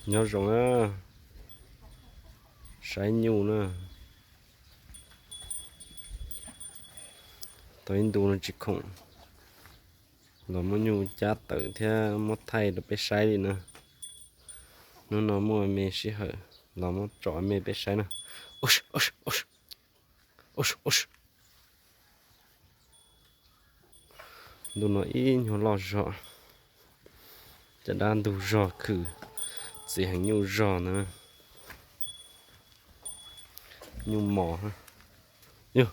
Nyob zoo na, saib nyuj na. Tau ib ntu no tsis khoom los muab nyuj cab tawm thiab muab thaij rau peb saib li na. Hnub no muaj me sij hawm los muab tso me peb saib na. Ntu no ib nyuag loj zog, caj dab ntug zog khwm, txiv heev nyuj zog ntawd, nyuj mos. Yog